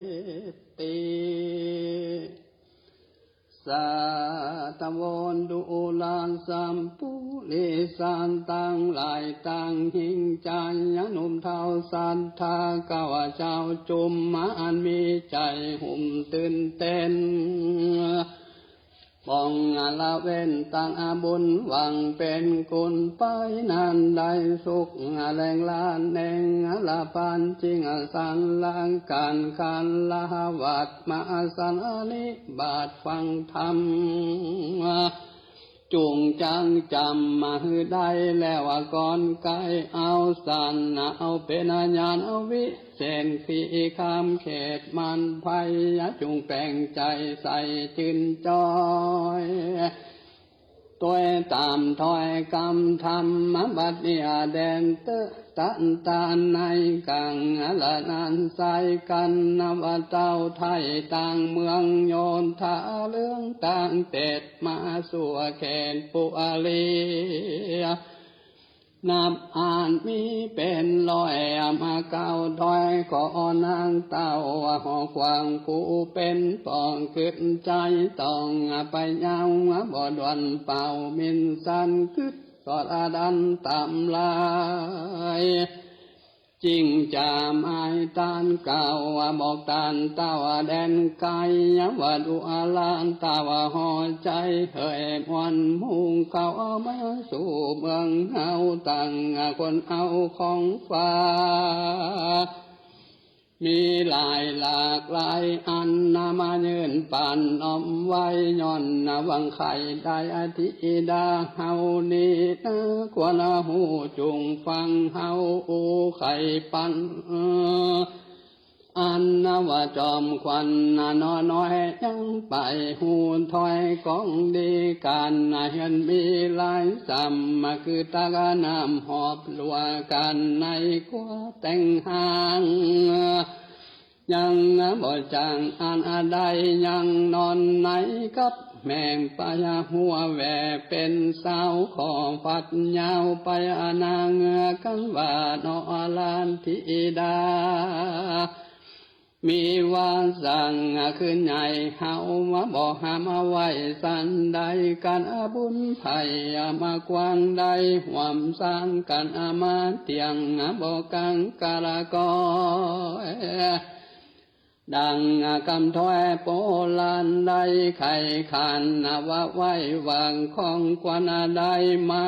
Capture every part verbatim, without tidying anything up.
ติ สาธุ วอนดูราสัมปุริสาตังหลายตัง หญิงจายหนุ่มเฒ่าศรัทธาข้าพเจ้าจุมมาอันมีใจ๋หุ่มตื่นเต้น ป้องละเว้นตังอาบุญหวังเป๋นกุลไปนั้นได้สุขแหล่งล้านแห่งละปานจริงสันหลังก๋านคารหวัดมาสันนิบาตฟังธรรม จุ่งจั้งจ๋ำมาหื้อได้แล้วก่อนไกล เอาสันเอาเป๋นญาณเอาวิเศษ ตี้ข้ามเขตม่านไพร จุ่งแป๋งใจ๋ใส่จื้นจ้อย ตวยต๋ามถ้อยกำธรรมบัดนี้แด่นเต๊อะ ตันตาในกังละนันสายกัณฑ์ ว่าเต้าไทยต่างเมืองโยธาเหลืองต่างเต็ด มาสู่เขตปุรี นับอันมีเป๋นร้อย มาเก้าถ้อย ขอนางเต้าหอขวางผู้เป๋นป้อง กึ๊ดใจ๋ต้องไปยาวบ่ด่วนเป่ามินสัน กึ๊ดสอดดันต๋ามลาย จิ่งจ๋ำอายต้านเก่า บอกต้านเต้าแดนไกล ว่าดูอาหลานเต้าหอใจ๋ เหยม่วนมุ่งเข้ามาสู่เมืองเฮา ตังคนเอาของฝาก มีหลายหลากหลายอัน นำมายื่นปันน้อมไว้ ย้อนหวังใค่ได้อธิดาเฮานี้นะ ควรฮู้จุ่งฟังเฮาอู้ไขปัน อันว่าจอมขวัญนอน้อยยังไปฮู้ถ้อยของดี ก๋านเฮือนมีหลายส่ำ คือตักน้ำหอบลัว ก๋านในครัวแต่งห้าง ยังบ่จ้างอันใด ยังนอนในกับแม่งปายหัวแหว่เป๋นสาว ขอฟัดยาวไปนาง กั๋นว่านอหลานธิดา มีวาสังคือใหญ่ เฮามาบ่ห้ามเอาไว้สันใด ก๋านบุญไผมากว้างได้ ฮ่วมสร้างก๋านมาเตี้ยง บ่กังกะละกอย ดังกำถ้อยโบราณได้ไขขานว่าไว้ หวังของขวัญได้มา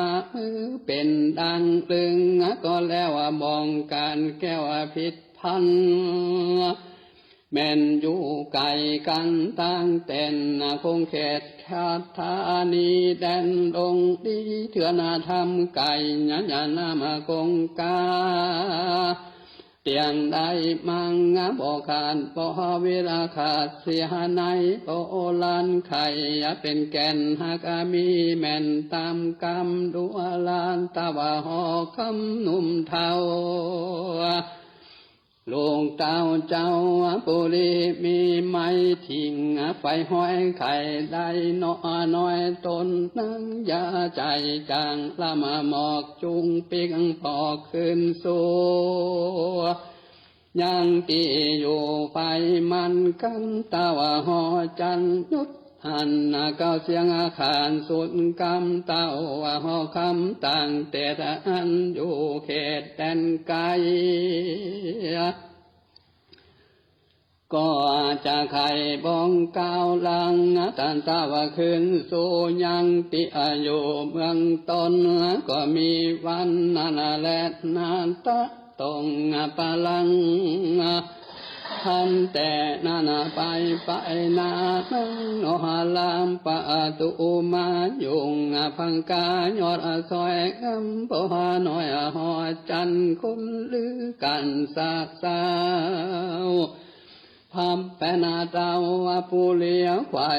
เป๋นดังลึง ก็แล้วบ่องก๋านแก้วผิดพัน แม่นอยู่ไก๋กั๋นตั้งแต่น คงเขตคาถานี แดนดงดีเถื่อนธรรมไก๋ ญาญาน้ำคงคา เตี้ยงได้มั่งบ่ขาด บ่วิราขาดเสียใน โบราณไขเป๋นแก่น หากมีแม่นต๋ามกำ ดูอาหลานเต้าหอคำหนุ่มเฒ่า ลูกเต้าเจ้าปุรี มีไม้ถิงไฟห้อยไขได้ นอน้อยต๋นนัง อย่าใจ๋จ๋างละมาหมอก จุ่งปิ๊กปอกคืนสู่ ยังตี้อยู่ไฟมันกั๋น เต้าหอจันทร์หยุดหั้น เก้าเสียงขานสุดกำ เต้าหอคำต่างเต็ด อันอยู่เขตแดนไก๋ ก็จะไขบ่องกล่าวหลัง ตันเต้าคืนสู่ยังตี้อยู่เมืองต๋น ก็มีวันนั้นแลนาตะตงปะลัง ทันแต่นั้นไป ไปนานังนอหลามประตูมายุง พังกายอดซอยงาม บ่น้อยหอจันทร์คนลือกั๋นสะเซ้า พับแปนาเต้าปุรี ไขว่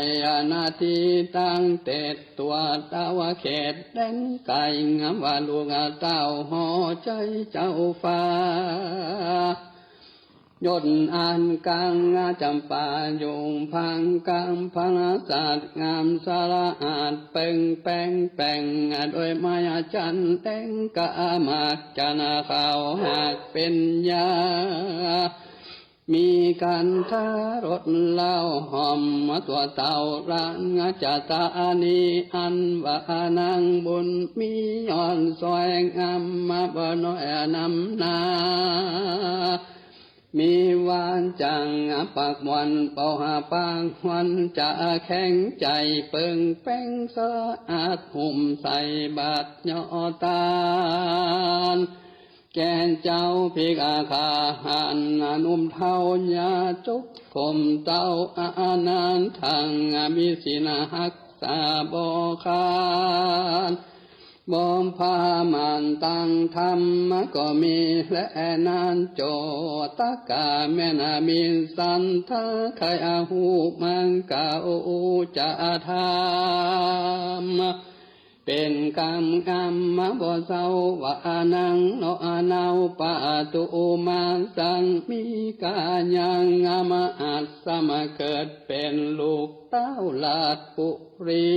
นาทีตั้งเต็ด ตั๋วเต้าเขตแดนไก๋ งามว่าลูกเต้าหอใจ๋เจ้าฟ้า ยศอันกังจ๋ำปายุง พังกำพังสัตว์งามสะอาด เปิงแป๋งแป๋งโดยไม้จันทร์แดง กะมาดจันทร์ขาวหากเป๋นยา มีคันธะรสเหล้าหอม ตั๋วเต้าหลานจาตานี้ อันว่านังบุญมียอดสวยงาม มาบ่น้อยนำหน้า มีวาจ๋าปากม่วน บ่หาปากหวน จะแข็งใจ๋เปิงแป๋ง สะอาดหุ้มใส่บาตรยอดตาน แก่เจ้าภิกขาหาร หนุ่มเฒ่าญาติจุก กรมเต้าอานันทัง มีศีลหักษาบ่ขาด บ่ประมาทตางธรรมก็มีแลนั้น โจตกาแม่นมีสันทา ใค่ฮู้มังกาอุจจาธรรม เป๋นกำกำมาบ่เศร้า ว่านังเนาะเนา ปะตุมาสัง มีกายังมาอัดสมาเกิดเป๋นลูกเต้าราชปุรี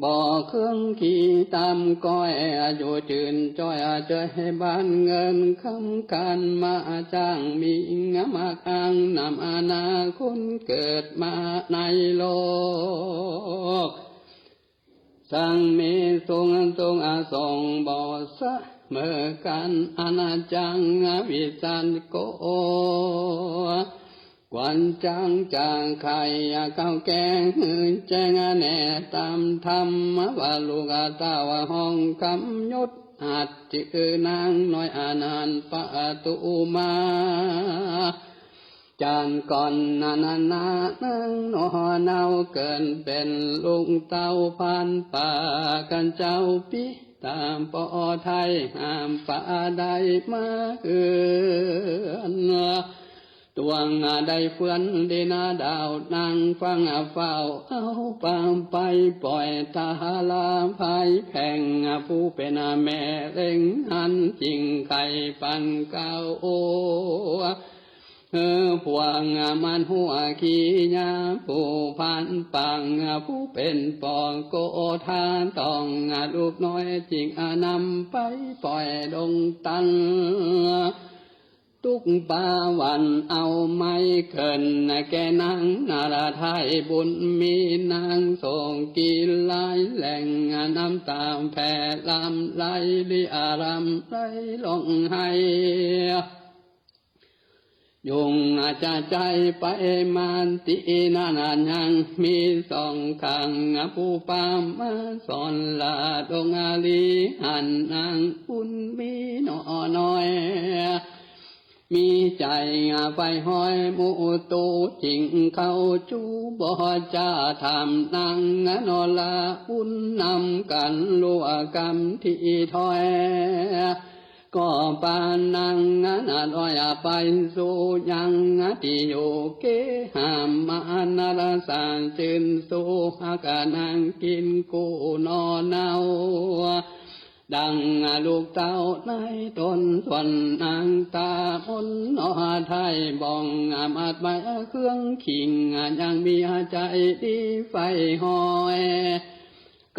บ่เคืองขี้ตำก้อย อยู่จื้นจ้อยเจย บ้านเงินคำขันมาจ้าง มีงามอังนำอนาคต เกิดมาในโลก สังมีสุขทุกข์สองบ่เสมอกั๋น อันจังวิสัชโก ควรจักจะใค่เข้าแก่หื้อแจ้งแน่ ต๋ามธรรมว่าลูกเต้าห้องกำหนด อัดจื้อนางน้อยอานันปะตุมา จาติก่อนนั้นนา นางเนาะเนา เกิดเป๋นลูกเต้าพรานป่า กั๋นเจ้าปิต๋าป้อไท้ ห้ามปาได้มาเฮือน ตวงได้เฟื่อนดินดาวนาง ฟังเฝ้าเอาปาไปป่อย ทาราภัยแผง ผู้เป๋นแม่เล็งหัน จึงใค่ปันเกล้า เออ พวกมันหัวขี้ยา ผู้พรานป่า ผู้เป๋นป้อโกธา ต้องลูกน้อย จึงนำไปป่อยดงตัน ตุกปาวันเอาไม้เคิ้น แก่นางนารไท้บุญมี นางโศกกรีดร้ายแหล่ง น้ำต๋าแผ่หลั่งไหล ริอาร่ำไหลฮ้องไห้ ยุงจะใจ๋ไปมาตี้นั้น ยังมีสองข้าง ผู้ปามาสอนลาดงอาลี หันนางบุญมีเนาะน้อย มีใจ๋ใฝ่ฮ้อยมุตู จึงเข้าจู้บ่จาถามนางเนาะ ลาบุญนำกั๋น ลัวกำตี้ถ้อย ก็ปานางนั้นลอยไปสู่ยังตี้อยู่ เกหามานรสาจื้นสู้ ฮักนางกิ๋นกู้หน่อเนา ดังลูกเต้าในต๋น ส่วนนางต๋ามนเนาะไท้บ่อง อามัดไม้เครื่องขิง ยังมีใจ๋ดีใฝ่ฮ้อย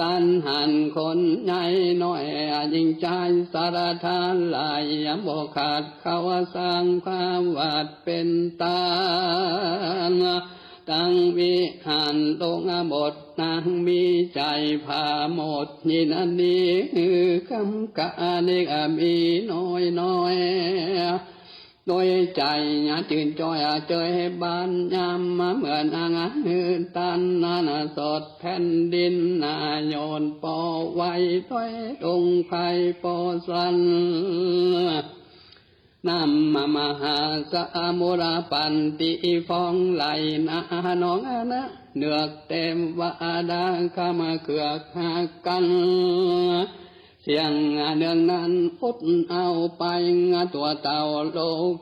กั๋นหันคนใหญ่น้อย ยิ่งใจ๋ศรัทธาหลาย บ่ขาดเข้าสร้างความวัดเป๋นตาน ตังวิหารดงบท นางมีใจ๋ผาโมด ยินดีหื้อกำกาเนกมีน้อยน้อย โดยใจ๋จื้นจ้อยเจยบานยาม เมื่อนางหื้อตานนั้นสดแผ่นดิน นาโยนป้อไว้ด้วยดงไพรป้อสัน น้ำมหาสมุทรปันติฟองไหล นานองนะเนือกเต็ม ว่าดาคำเกือกหักกั๋น เสี้ยงเนืองนั้นอดเอาไป ตั๋วเต้าโล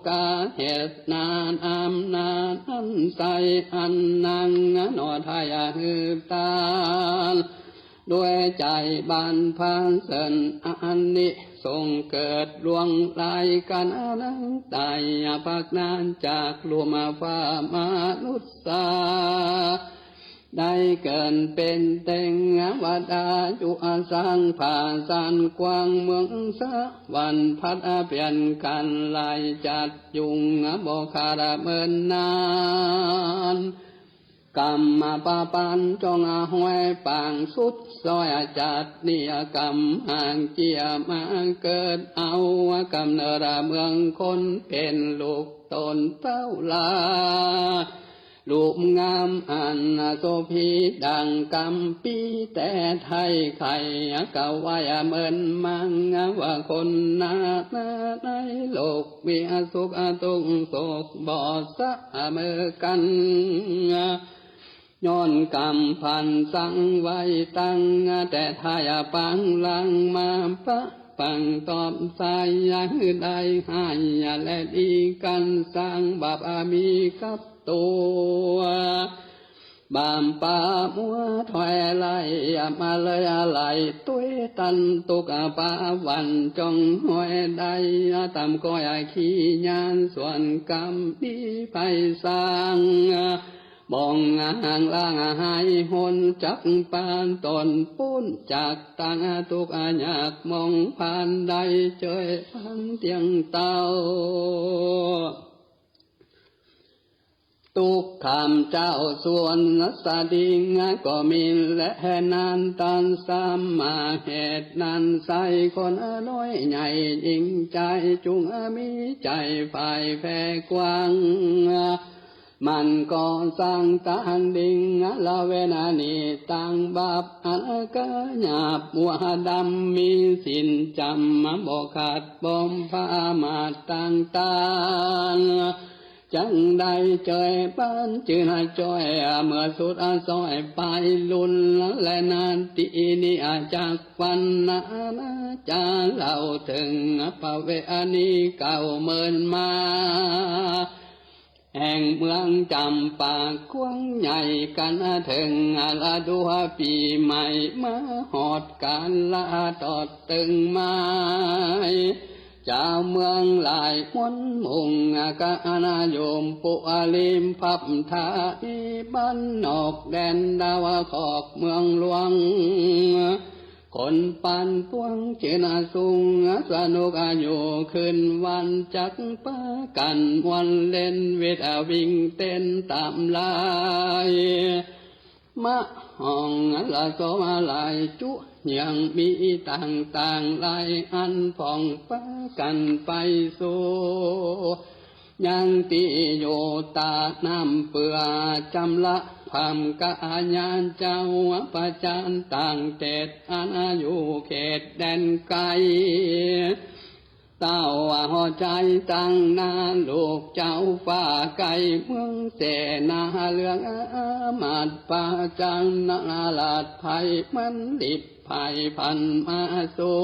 กาเหตุนา น้ำนานั้นใส อันนางเนาะไท้หื้อตาน ด้วยใจ๋บานผาเสริญอันนี้ ส่งเกิดล่วงหลายกั๋น นางต๋ายพักนานจากลุ่มฟ้ามนุษย์สา ได้เกิดเป๋นเต็งวดาอยู่สังผาสันกว้างเมืองสวรรค์ ผัดเปลี่ยนกั๋นหลายจัดยุงบ่ขาดเมินนาน กรรมปะปันจงห้อยปางสุดซ้อย จัดนิยกรรมหางเจียมาเกิดเอา กำเนิดเมืองคนเป๋นลูกต้นเต้าหล้า รูปงามอันโสภีดั่งกำปี แต่ไท้ใค่กะไหว้เมินมัง ว่าคนนานาในโลก มีสุขตุ๊กข์โศกบ่เสมอกั๋น ย้อนกรรมผันสังไว้ตั้งแต่ไท้ปางหลังมา ปะปังตอบสายหื้อได้หายและดีกั๋น สร้างบาปมีกับตั๋ว บาปปะมัวถ้อยไล่มาเลย ไหลตวยตันตุ๊กข์ปะวัน จงห้อยได้ต๋ามก้อยขี้ยาน ส่วนกรรมดีไปสร้าง บ่งห่างล้างหายหน จักปานต๋นป๊นจากตังตุ๊กข์ยาก มองผ่านได้เจยปานเตี้ยงเต้า ตุ๊กข์ข้ามเจ้าส่วนสะดิงก็มีแลนั้น ตันสามมาเหตุนั้น ใส่คนน้อยใหญ่หญิงจาย จุ่งมีใจ๋ฝ่ายแผ่กว้าง มันก็สร้างตางดิ่ง ละเว้นอันนี้ตางบาป อันกะหยาบหัวดำ มีศีลจ๋ำบ่ขาด บ่ประมาทต่างๆ จักได้เจยปานจื้นจ้อย เมื่อสุดซ้อยปายลุน และนาตี้นี้จักฟันนานาจา เล่าเถิงประเวณีเก่าเมินมา แห่งเมืองจ๋ำปากว้างใหญ่ กั๋นเถิงฤดูปี๋ใหม่ มาฮอดก๋าละตอดตึงไม้ จาวเมืองหลายมวลมุ่ง กะอาณาโยมปุริมพับทานี บ้านนอกแดนดาวขอกเมืองหลวง คนปานปวงจื้นสุง สนุกอยู่คืนวัน จักปากั๋นม่วนเล่น วิดวิ่งเต้นต๋ามลาย มะฮ่องละโสมหลายจุ ยังมีต่างๆ หลายอัน พ่องปากั๋นไปสู่ ยังตี้อยู่ต๋าน้ำเปื้อจ๋ำละ พร่ำกะอาญาเจ้าประจานต่างเขต อันอยู่เขตแดนไก๋ เต้าหัวใจ๋ตังนา ลูกเจ้าฟ้าไก๋ เมืองเสนาเหลืองอามาตย์ ประจานนาราชไพมันลิบ ไพพันมาสู่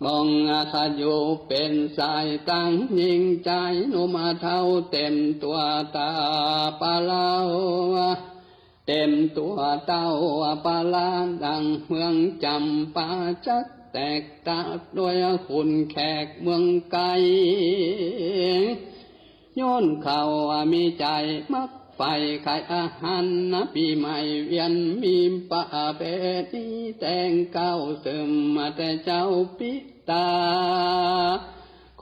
บ่งอาศัยอยู่เป๋นสายตัง ญิงจายหนุ่มเฒ่า เต๋มตั๋วต๋าปะเลา เต๋มตั๋วเต้าปะลา ดั่งเมืองจ๋ำปา จักแตกตาด้วยขุนแขกเมืองไก๋ ย้อนเขามีใจ๋มักใฝ่ใค่อาหาร ปี๋ใหม่เวียนมีประเพณี แต่งเก๊าเสิมมาแต่เจ้าปิตา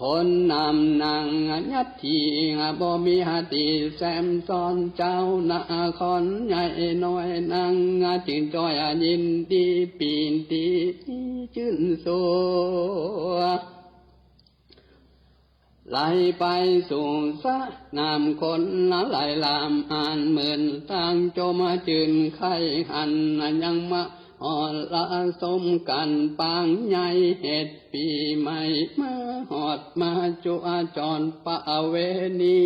คนนำนางยัตถี บ่มีตี้แซมซ้อน เจ้านครใหญ่น้อยนาง จึงจ้อยยินดี ปีติจื้นสัว ไหลไปสู่สะน้ำข้น ไหลลามอ่านหมื่นตาง จมจื้นใค่หัน ยังมหรสมกั๋นปางใหญ่ เหตุปี๋ใหม่มาฮอดมาจัวจรประเวณี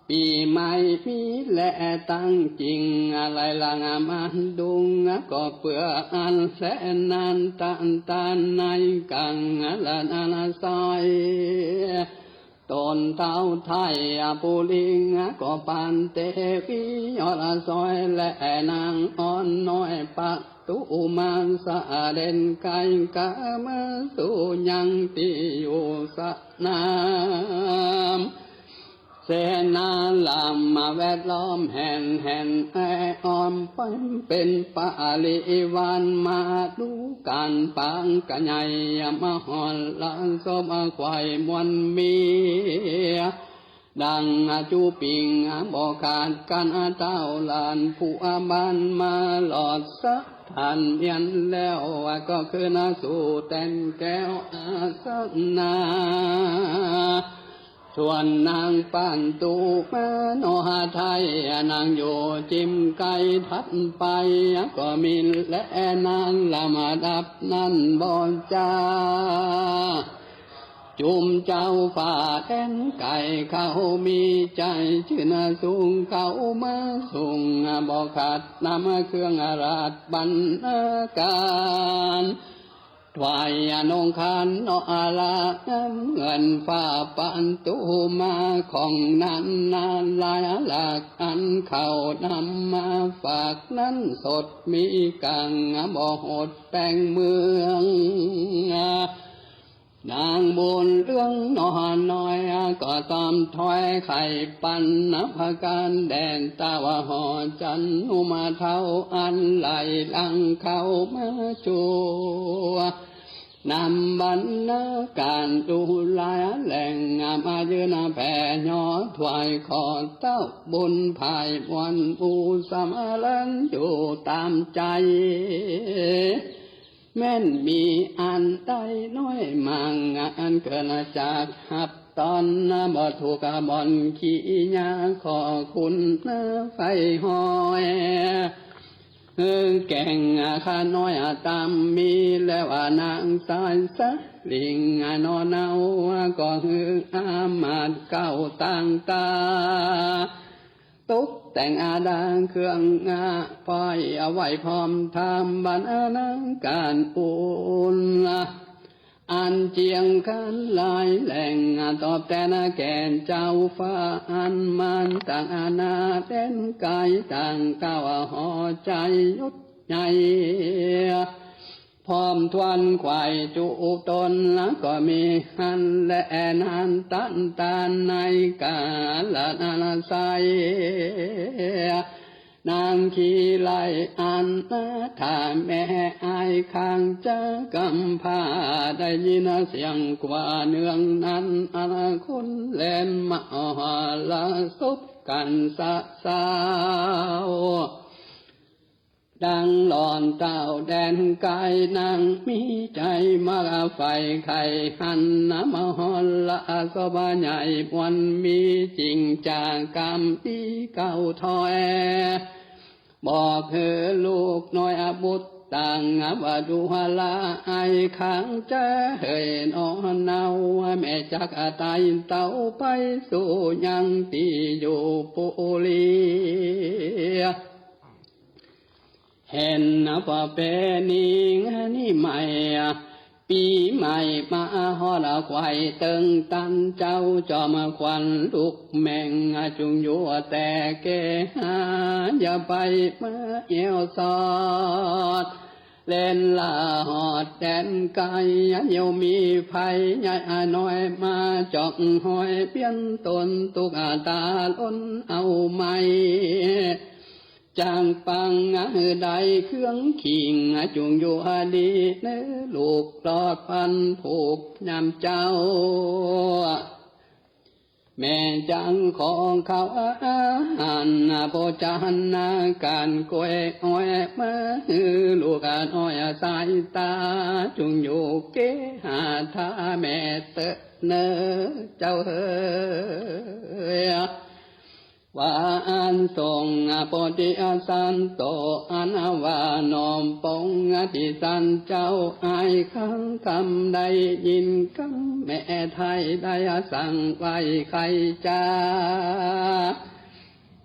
ปี๋ใหม่มีแลตังจริง ไหลหลั่งมาดุง ก็เปื้ออันแสนนาน ตันตานในกั๋งละนานาสาย ต้นเท้าไทยปุริง ก็ปานเตวียอดสอย และนางอ่อนน้อยประตูมาร เสด็จไก๋กามาสู่ยังตี้อยู่สะน้ำ สนาลำมาแวดล้อมแห่นแห่นแอออม เป๋นปริวารมาดูก๋านปางกะใหญ่ มหรสพไขว่มวลมี ดังจู๋ปิงบ่ขาดกั๋น ต้าวหลานผู้บ้านมาหลอดสถานเมียนแล้ว ก็คืนสู่แตนแก้วอาสนะ ส่วนนางปันตุมาหนอไทย นั่งอยู่จิมไก๋ถัดไป ก็มีแลนางลำดับนั้นบ่จา จุมเจ้าฟ้าแดนไก๋เขามีใจ๋จื้นสูง เขามาสูงบ่ขาดนำเครื่องราชบรรณาการ ถวายนงคานนอละเงินฟ้าปันตุมา ของนั้นนาหลายหลากอันเขานำมาฝากนั้น สดมีกั๋งบ่หดแป้งเมือง นางบุญเรืองหนอน้อย ก็ตอมถอยไข่ปันนับประก๋าน แด่ต้าวหอจันทร์หนุ่มเฒ่าอันไหลหลังเข้ามาจั่ว นำบรรณาการดูแลแหล่ง มายืนแผ่หย้อถวายขอเต้าบุญภายมวลผู้สำเร็จอยู่ต๋ามใจ๋ แม้นมีอันใดน้อยมั่ง อันเกินจากฮับตอนบ่ถูกบ่อนขี้ยา ขอคุณไฟห้อย เออ แก่งข้าน้อยต๋ามมี แล้วว่านางสายสะหลิงนอเนา ก็คืออามาตย์เก้าต่างต๋า ตกแต่งอาดางเครื่องอาปอย เอาไว้พร้อมทำบรรณาการอุ่น อันเจียงคันหลายแหล่ง ตอบแตนแก่เจ้าฟ้า อันมันต่างอาณาแดนไก๋ ต่างเต้าหอใจ๋ยศใหญ่ พร้อมทวนไขว่จุตน แล้วก็มีหั้นแลนั้นตันตานในกาละนาไซ นางขี้ไล่อันนาถาแม่อ้ายข้างจะกำพร้า ได้ยินเสียงกว่าเนืองนั้น อันคนแล่นมาหาละสบกั๋นสะสาว ดังหล่อนเต้าแดนไก๋ นางมีใจ๋มาละใฝ่ใค่หัน นำมหรสพใหญ่มวลมี จิ่งจากกำตี้เก้าถ้อย บอกหื้อลูกน้อยบุตรต่าง ว่าดูราอ้ายข้างจะเหยหนอเนา แม่จักตายเต้าไปสู่ยังตี้อยู่ปุรี เห็นประเพณีนี้ใหม่ ปี๋ใหม่มาฮอดไขว่เติงตัน เจ้าจอมขวัญลูกแม่ง จุ่งอยู่แต่แก่หา อย่าไปมาแอ่วสอด เล่นละหอดแดนไก๋ เดี๋ยวมีภัยใหญ่น้อยมาจอกหอยเปลี่ยนตน ตุ๊กตาล้นเอาไหม จักปังหื้อได้เครื่องขิง จุ่งอยู่ดีเน่อลูกปลอดภัยผูกยามเจ้า แม่จักของข้าวอาหาร โภชนาการกล้วยอ้อย มาหื้อลูกน้อยสายต๋า จุ่งอยู่เก๋หาถ้าแม่เต๊อะเน่อเจ้าเฮย ว่าอันทรงโพธิสัตว์โต อันว่าน้อมปองอธิสันเจ้า อ้ายข้างกำได้ยินกำแม่ไทยได้สั่งไว้ใค่จา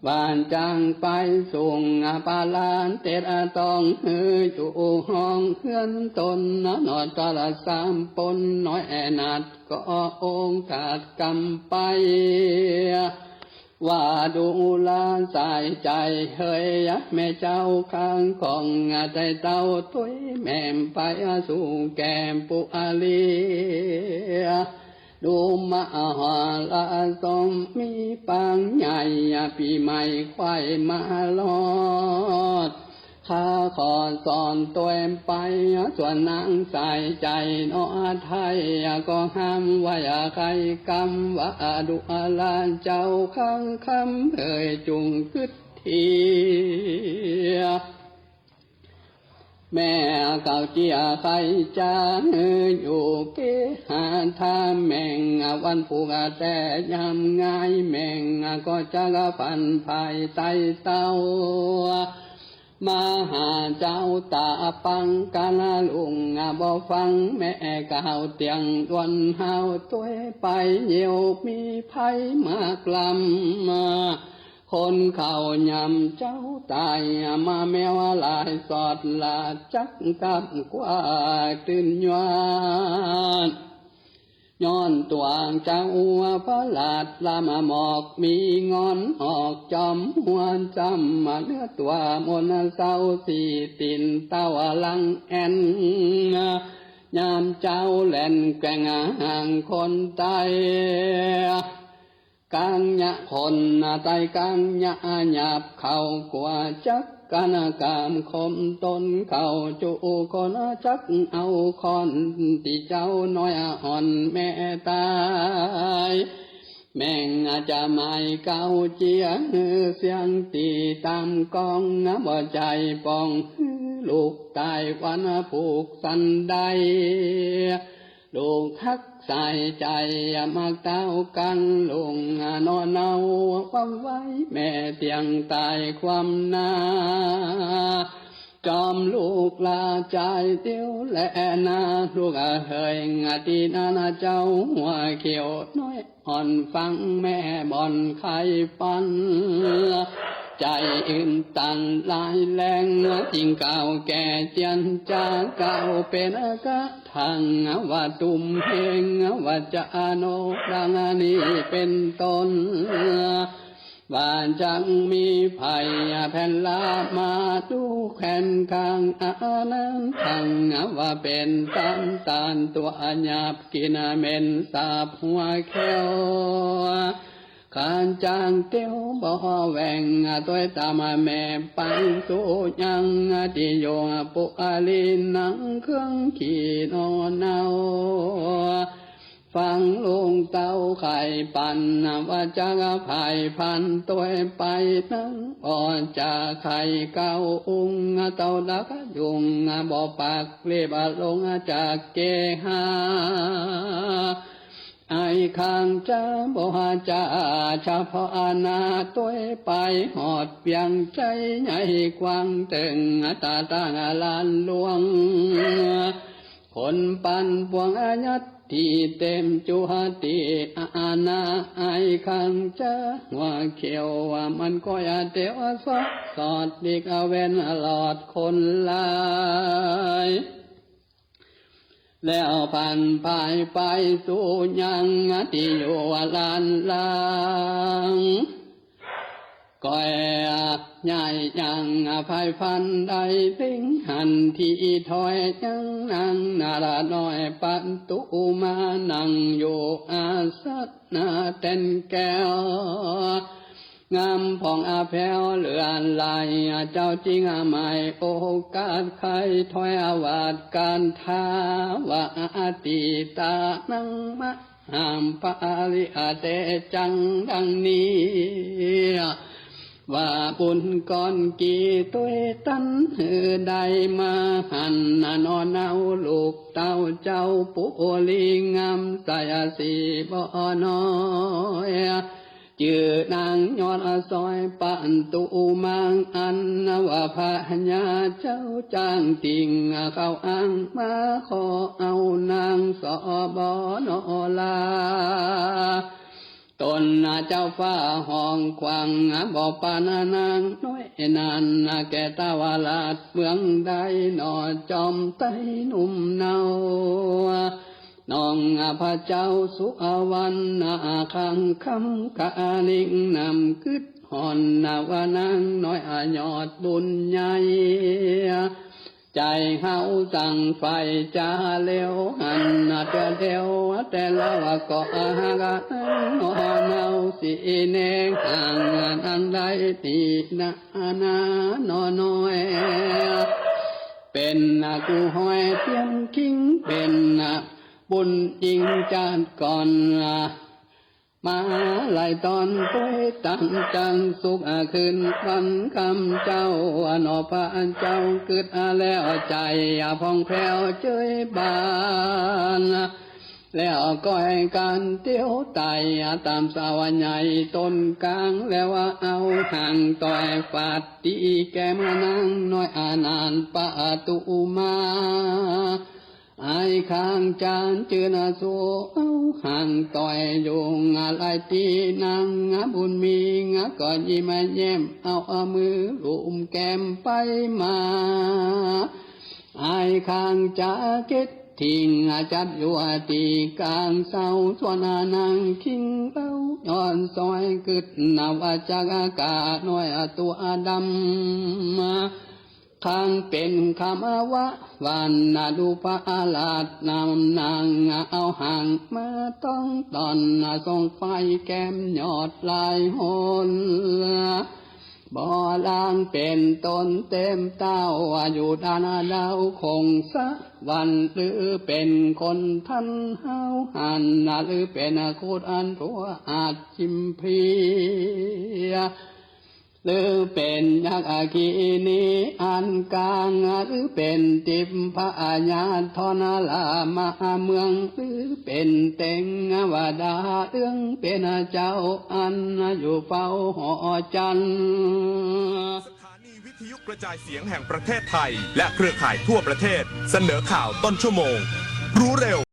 ว่าจักไปสูงปาลานเต็ดต้องหื้ออยู่ห้องเฮือนตน นอตละสามปนน้อยแอนัด ก็โอกาสกำไป ว่าดูราสายใจ๋เฮย แม่เจ้าข้างของไต้เต้าตวยแม่มไปสู่แก่มปุอาลี ดูมหรสพมีปางใหญ่ ปี๋ใหม่ใค่มารอด ข้าขอสอนตวยไป ส่วนนางสายใจ๋หนอไทย ก็ห้ามไว้ใค่กำว่า ดูราเจ้าข้างคำเอย จุ่งกึ๊ดเตีย แม่เก่าเจียใค่จ๋า อยู่เกหาถ้าแม่ง วันผูกแต่ยามงาย แม่งก็จะละฝันภายใต้เต้า มาหาเจ้าต๋าปังกาละลุง บ่ฟังแม่กล่าวเตียงดวน ห้าวตวยไปเยี่ยวมีภัยมากล้ำ คนเขายำเจ้าต๋าย มาแมวหลายสอดหลาด จักกับกว่าตื่นย้อน ย้อนตั๋วเจ้าพระราชละมาหมอก มีงอนออกจอมหัวจำ มาเนื้อตั๋วมนเศร้าสี่ตี๋น เต้าลังแอ่น ยามเจ้าแล่นแกว่งห่างคนใต้ กังยะคนใต้กังยะหยาบ เขากั๋วจักกั๋นกามคมตน เขาจูคนจักเอาค้อน ตี้เจ้าน้อยอ่อนแม่ต๋าย แม่งจะหมายเก่าเจีย เสียงตี้ต๋ามก้อง บ่ใจ้ป้องหื้อลูกต๋าย วันผูกสันได้ ลูกฮักสายใจ๋ มักเต้ากังลุง นอนเนาความไว้ แม่เตียงต๋ายความนา จอมลูกลาจายเตียวแลนา ลูกเฮย ตี้นั้นเจ้าหัวเขียวน้อย อ่อนฟังแม่บ่อนไขปัน ใจ๋อื่นตังหลายแรง จึงกล่าวแก่เจียนจ๋า กล่าวเป๋นกระทั่งว่าตุ้มเฮง ว่าจะอโนดังนี้เป๋นต้น ว่าจักมีภัยแผ่นลามาดูแขวนข้าง อานั้นทั้งว่าเป๋นต๋ามต๋านตั๋วหยาบ กิ๋นเหม็นสาบหัวแข้ว ข้าจ้างเตียวบ่แหว่ง ตวยต๋ามแม่ไปสู่ยัง ตี้อยู่ปุรีหนังเครื่องขี่นอนเนา ฟังลุงเต้าไขปัน ว่าจักผายพันตวยไปนั้น บ่จะไขเก้าองค์ เต้าดักยุง บ่ปากรีบลงจากเกหา ไอ้ข้างจะบ่จะเฉพาะหน้าตวยไป ฮอดเวียงไชยใหญ่กว้างเถิง ต๋าตั้งลานหลวง คนปั่นปวงอายัดตี้เต็มจุติ อาณา ไอ้ข้างจะหัวเขียว มันก็อย่าเตียวสอด สอดหลีกเว้นหลอดคนหลาย แล้วผ่านผายไปสู่ยังตี้อยู่ลานหลัง ก้อยใหญ่ยังผายพันได้เล็งหันตี้ถ้อยยังนางนาราน้อยประตูมานั่งอยู่อาสนะแต้นแก้ว งามผ่องอาแผ้วเหลือหลาย เจ้าจึงหมายโอกาสไขถ้อยวาดการท้าว่า อาติตานังมะหาปาริอาเตจังดังนี้ ว่าบุญก้อนกี่ตวยตันหื้อได้มาหัน นอนเอาลูกเต้าเจ้าปุรีงามใสสีบ่น้อย จื้อนางยอดซอยประตูมัง อันว่าพญาเจ้าจ้างติ่งเข้าอ้างมาขอเอานางสบนลา ตนเจ้าฟ้าห้องขวางบ่ปานนางน้อยนั้น แก่ตาวราชเมืองใดหนอ จอมไตรหนุ่มเนา น้องพระเจ้าสุวรรณาคังคำกาลิงนำกึ๊ดห่อน ว่านางน้อยยอดบุญใหญ่ ใจ๋เฮาจั้งใฝ่จ๋าแล้วหัน เตื้อเดียวแต่ละว่าก็หากหนอเนาสีแนงห่างอันใดตี้นานาหนอน้อย เป๋นกู้ห้อยเตียนคิง เป๋นบุญยิ่งจาติก่อน มาหลายต๋อนตวยตังจันทร์สุกร์คืนวันค่ำเจ๊า หนอพระเจ้ากึ๊ดแล้วใจ๋ผ่องแผ้วเจยบาน แล้วก้อยก๋านเตียวไต่ต๋ามสาวใหญ่ต้นก๋าง แล้วว่าเอาหางต่อยฟาดตี้แก้มนางน้อยอันนั้นประตู๋มา อ้ายข้างจ๋าจื้อนาสูเอาหางต่อยยุง หลายตี้นางบุญมีก็ยิ้มแย้ม เอามือลูบแก้มไปมา อ้ายข้างจ๋าเก็ดถิงจัดอยู่ตี้ก๋างเซา ส่วนนางคิงเฮาย้อนซอยกึ๊ดนาว่าจักกาน้อยตั๋วดำ ข้างเป๋นคำว่าหวานนาดูพระอาราธนำนาง เอาหางมาต้องต๋อนส่องไฟแก้มยอดลายหน บ่ลางเป๋นต้นเต็มเต้า อยู่ด้านดาวคงสะหวัน หรือเป๋นคนทันเฮาหัน หรือเป๋นคูดอันตัวอาจจิมเพลีย หรือเป๋นยักษ์ขีนีอันก๋าง หรือเป๋นทิพยาธรลามาเมือง หรือเป๋นเทวดาเอื้องเป๋นเจ้าอันอยู่เฝ้าหอจันทร์ สถานีวิทยุกระจายเสียงแห่งประเทศไทย และเครือข่ายทั่วประเทศ เสนอข่าวต้นชั่วโมง รู้เร็ว